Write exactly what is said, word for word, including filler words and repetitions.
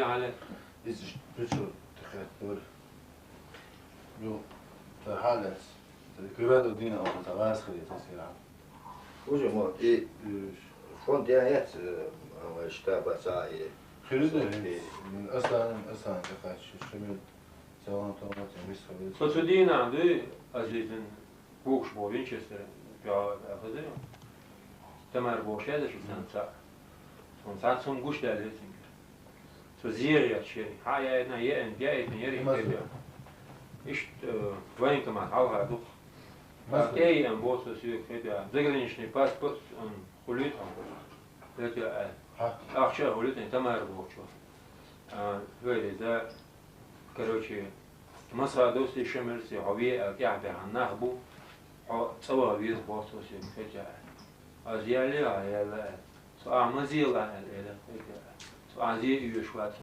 Хьале. Иза ш-, ду чу тӀехӀоттор. Ю, тӀехьалес. Куьрада дина оха ца гӀаз хиле, ца сира. Уже мо, и Иш. Фонд я яц, э, а, штаба ца и. Хилида, Фонд и. Асан, асан, тӀехьа чи, шамил, салам, томат, мис хилида. Со цу дийнахь дуй, Азизин, гуш бо Винчестер, пиала, а, хаза. Тамар бо шеда ши сан ца. Сон ца цум гуш дали цинга. Со зер я чери. Хьа я на, я эн, я эн, я ри, Мазу. Хеда. Ишт, э, военкомат, хьалха дух. Мазу. Эй, эн бо со сюк, хеда. Заграничный паспорт, он, хулит, он. Хеда, э. Хьа. Ахча хулит, эн тамар бо чо. А, вери, да, короче, маса дости шамерси, хьо ве, а, кя бе, нах бу, хьо цава вез бо со сюк, хеда. Аз яли, а, яла, э. Со а мазила, э, эла, хеда. Со а зе юш ват.